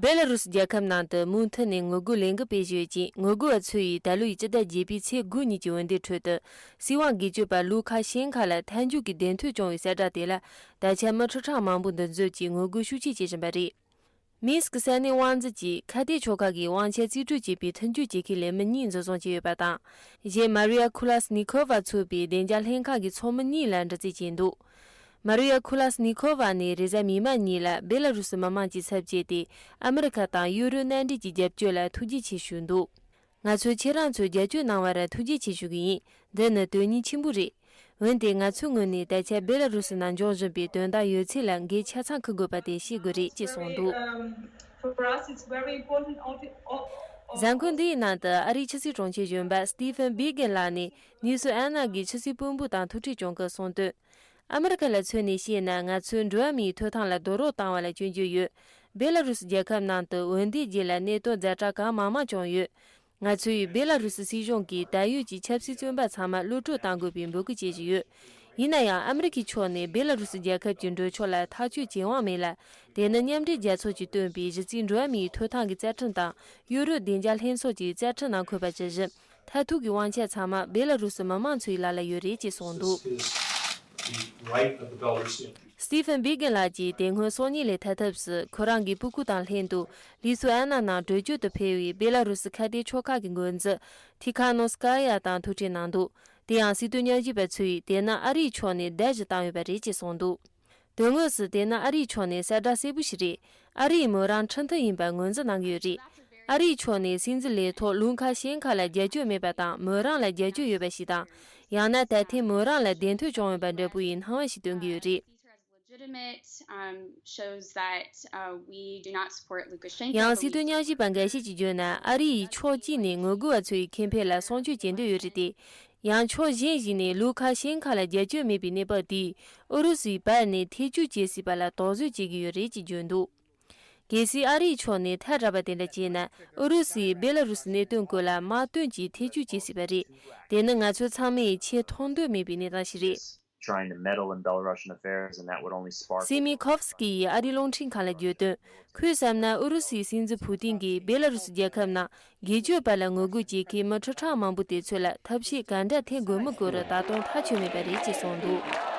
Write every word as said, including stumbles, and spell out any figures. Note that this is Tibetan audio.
བེ་ལ་རུ་སི་རྒྱལ་ཁབ་ནང་དུ་མུ་མཐུད་ནས་ངོ་རྒོལ་ལས་འགུལ་སྤེལ་བཞིན་ཡོད་ཅིང་། ངོ་རྒོལ་བ་ཚོས་ཡིས་ད་ལོའི་སྤྱི་ཟླ་བརྒྱད་པའི་ཚེས་དགུ་ཉིན་གྱི་འོས་འདེམས་ཁྲོད་དུ་སྲིད་དབང་སྒེར་གཅོད་པ་ལུ་ཁ་ཤན་ཁ་ལ་ཐལ་འགྱུར་གྱི་བདེན་དོད་བྱུང་བའི་གསལ་བསྒྲགས་དེ་ལ། ད་ཆ་མི་ཁྲི་ཕྲག་མང་པོ་འདུ་འཛོམས་ཀྱིས་ངོ་རྒོལ་ཤུགས་ཆེ་བྱེད་བཞིན་པ་རེད། མིན་སི་ཀི་ས་གནས་དབང་འཛིན་གྱིས་ཁ་གཏད་ཆོག་ཁག་གིས་དབང་ཆ་རྩིས་སྤྲོད་བྱས་པའི་མཐུན་འགྱུར་བྱེད་མཁན་ལས་མི་གཉིས་འཛིན་བཟུང་བྱས་ཡོད་པ་དང་། གཞན་མ་རི་ཡ་ཁུ་ལ་སི་ནི་ཁོ་ཝ་གཙོས་པའི་བདེ་འཇགས་ལྷན་ཁང་གི་ཚོགས་མི་གཉིས་ལ་འདྲི་རྩད་བྱས་འདུག་མ་རི་ཡ་ཁུ་ལ་སི་ནི་ཁོ་ཝ་ནས་རེས་གཟའ་མིག་དམར་ཉིན་ལ་བེ་ལ་རུ་སི་མི་མང་གི་ཚབ་བྱས་ཏེ་ཨ་མི་རི་ཁ་དང་ཡུ་རོབ་མནའ་འབྲེལ་གྱི་རྒྱབ་སྐྱོར་ལ་ཐུགས་རྗེ་ཆེ་ཞུས་འདུག་ང་ཚོས་ཁྱེད་རང་ཚོས་རྒྱབ་སྐྱོར་གནང་བར་ཐུགས་རྗེ་ཆེ་ཞུ་གི་ཡིན། འདི་ནི་དོན་སྙིང་ཆེན་པོ་རེད། འོན་ཏེ་ང་ཚོའི་ངོས་ནས་ད་ཆ་བེ་ལ་རུ་སི་ནང་འབྱུང་བཞིན་པའི་དོན་དག་ཡོད་ཚད་ལ་འགན་ཆ་ཚང་འཁུར་དགོས་པ་དེ་ཤེས་དགོས་རེད་ཅེས་གསུངས་འདུག་གཟའ་འཁོར་འདིའི་ནང་དུ་ཨ་རིའི་ཕྱི་སྲིད་དྲུང་ཆེ་གཞོན་པ་སི་ཏི་ཕན་བྷི་གན་ལགས་ནས་ལི་སུ་ཨན་ན་གི་ཕྱི་སྲིད་དཔོན་པོ་དང་ཐུག་འཕྲད་བྱུང་སྐབས་གསུངས་དོན། ཨ་མི་རི་ཁ་ལ་མཚོན་ནས་བཤད་ན། ང་ཚོས་འགྲོ་བ་མིའི་ཐོབ་ཐང་ལ་རྡོག་རོལ་བཏང་བ་ལ་སྐྱོན་བརྗོད་ཡོད། བེ་ལ་རུ་སི་རྒྱལ་ཁབ་ནང་དུ་འོས་འདེམས་རྗེས་ལ་གནད་དོན་ཛ་དྲག་གང་མང་མང་བྱུང་ཡོད། ང་ཚོས་བེ་ལ་རུ་སི་སྲིད་གཞུང་གིས་ད་ཡོད་ཀྱི་ཆབ་སྲིད་བཙོན་པ་ཚང་མ་གློད་བཀྲོལ་གཏང་དགོས་པའི་འབོད་སྐུལ་བྱེད་བཞིན་ཡོད། ཡིན་ན་ཡང་ཨ་མི་རི་ཁའི་ཕྱོགས་ནས་བེ་ལ་རུ་སི་རྒྱལ་ཁབ་ཀྱི་འགྲོ་ཕྱོགས་ལ་ཐག་གཅོད་བྱེད་དབང་མེད་ལ། དེ་ནི་མཉམ་འབྲེལ་རྒྱལ་ཚོགས་ཀྱིས་བཏོན་པའི་གཞི་རྩའི་འགྲོ་བ་མིའི་ཐོབ་ཐང་གི་རྩ་ཁྲིམས་དང་ཡུ་རོབ་བདེ་འཇགས་ལྷན་ཚོགས་ཀྱི་རྩ་ཁྲིམས་ནང་འཁོད་པ་ཇི་བཞིན་མཐར་ཐུག་གི་དབང་ཆ་ཚང་མ་བེ་ལ་རུ་སི་མི་མང་ཚོའི་ལག་ལ་ཡོད་རེད་ཅེས་གསུངས་འདུག This is the right of the Belarusian people. སི་ཏི་ཕན་བྷི་གན་ལགས་ཀྱིས་དེ་སྔོན་སང་ཉིན་ལས་ཐར་ཐབས་སུ་ཁོ་རང་གི་སྤུ་གུ་དང་ལྷན་དུ་ལི་སུ་ཨན་ན་ནང་བྲོས་བྱོལ་དུ་ཕེབས་པའི་བེ་ལ་རུ་སི་ཁ་གཏད་ཆོག་ཁག་གི་འགོ་འཛིན་ཐི་ཁ་ནོ་སི་ཀ་ཡ་དང་ཐུག་འཕྲད་གནང་འདུག་དེ་ཡང་སྲིད་དོན་ཉམས་ཞིབ་པ་ཚོས་དེ་ནི་ཨ་རིའི་ཕྱོགས་ནས་བརྡ་ཞིག་བཏང་ཡོད་པ་རེད་ཅེས་གསུངས་འདུག་དོན་དངོས་སུ་དེ་ནི་ཨ་རིའི་ཕྱོགས་ནས་གསལ་བསྒྲགས་གསལ་པོ་ཞིག་རེད། ཨ་རིས་མོ་རང་ཁྲིམས་མཐུན་ཡིན་པར་ངོས་འཛིན་གནང་གི་ཡོད་རེད། ཨ་རིའི་ཕྱོགས་ནས་སྲིད་འཛིན་ལས་ཐོག་ལུ་ཁ་ཤན་ཁ་ལ་རྒྱབ་སྐྱོར་མེད་པ་དང་མོ་རང་ལ་རྒྱབ་སྐྱོར་ཡོད་པ་ཞིག་དང་། ཡང་ན་ད་ཐེངས་མོ་རང་ལ་བདེན་དོན་བྱུང་ཡོད་པ་འདྲ་པོ་ཡི་སྣང་བ་ཞིག་སྟོན་གྱི་ཡོད་རེད། Legitimate, um, shows that, uh, we do not support Lukashenko, ཡང་སྲིད་དོན་ཉམས་ཞིབ་པ་འགའ་ཤས་ཀྱིས་བརྗོད་ན། ཨ་རི་ཡིས་ཕྱོགས་གཅིག་ནས་ངོ་རྒོལ་བ་ཚོའི་ཁེ་ཕན་ལ་སྲུང་སྐྱོབ་བྱེད་འདོད་ཡོད་རེད་དེ། ཡང་ཕྱོགས་གཞན་ཞིག་ནས་ལུ་ཁ་ཤན་ཁ་ལ་རྒྱབ་སྐྱོར་མེད་པའི་གནས་བབ་དེས་ཨུ་རུ་སུའི་བར་ནས་ཐེ་བྱུས་བྱེད་སྲིད་པ་ལ་དོགས་ཟོན་བྱེད་ཀྱི་ཡོད་རེད་ཅེས་བརྗོད་འདུག་གལ་སྲིད་ཨ་རིའི་ཕྱོགས་ནས་ཐལ་དྲགས་པ་དེ་འདྲ་བྱས་ན། ཨུ་རུ་སུས་བེ་ལ་རུ་སི་གནད་དོན་སྐོར་ལ་དམག་དོན་གྱི་ཐེ་བྱུས་བྱེད་སྲིད་པ་རེད། དེ་ནི་ང་ཚོ་ཚང་མས་ཆེས་མཐོང་འདོད་མེད་པའི་གནས་སྟངས་ཤིག་རེད། Trying to meddle in Belarusian affairs, and that would only spark སི་མི་ཁོབ་སི་ཀི་ཡིས་ཨ་རིའི་རླུང་འཕྲིན་ཁང་ལ་བརྗོད་དོན། ཁོས་བསམ་ན་ཨུ་རུ་སུའི་སྲིད་འཛིན་ཕུ་ཏིན་གྱིས་བེ་ལ་རུ་སི་རྒྱལ་ཁབ་ནང་སྒེར་གཅོད་པ་ལ་ངོ་རྒོལ་བྱེད་མཁན་མི་ཁྲི་ཕྲག་མང་པོ་དེ་ཚོ་ལ་ཐབས་ཤེས་ག་འདྲ་འཐེན་དགོས་མིན་སྐོར་ད་དུང་ཐག་ཆོད་མེད་པ་རེད་ཅེས་གསུངས་འདུག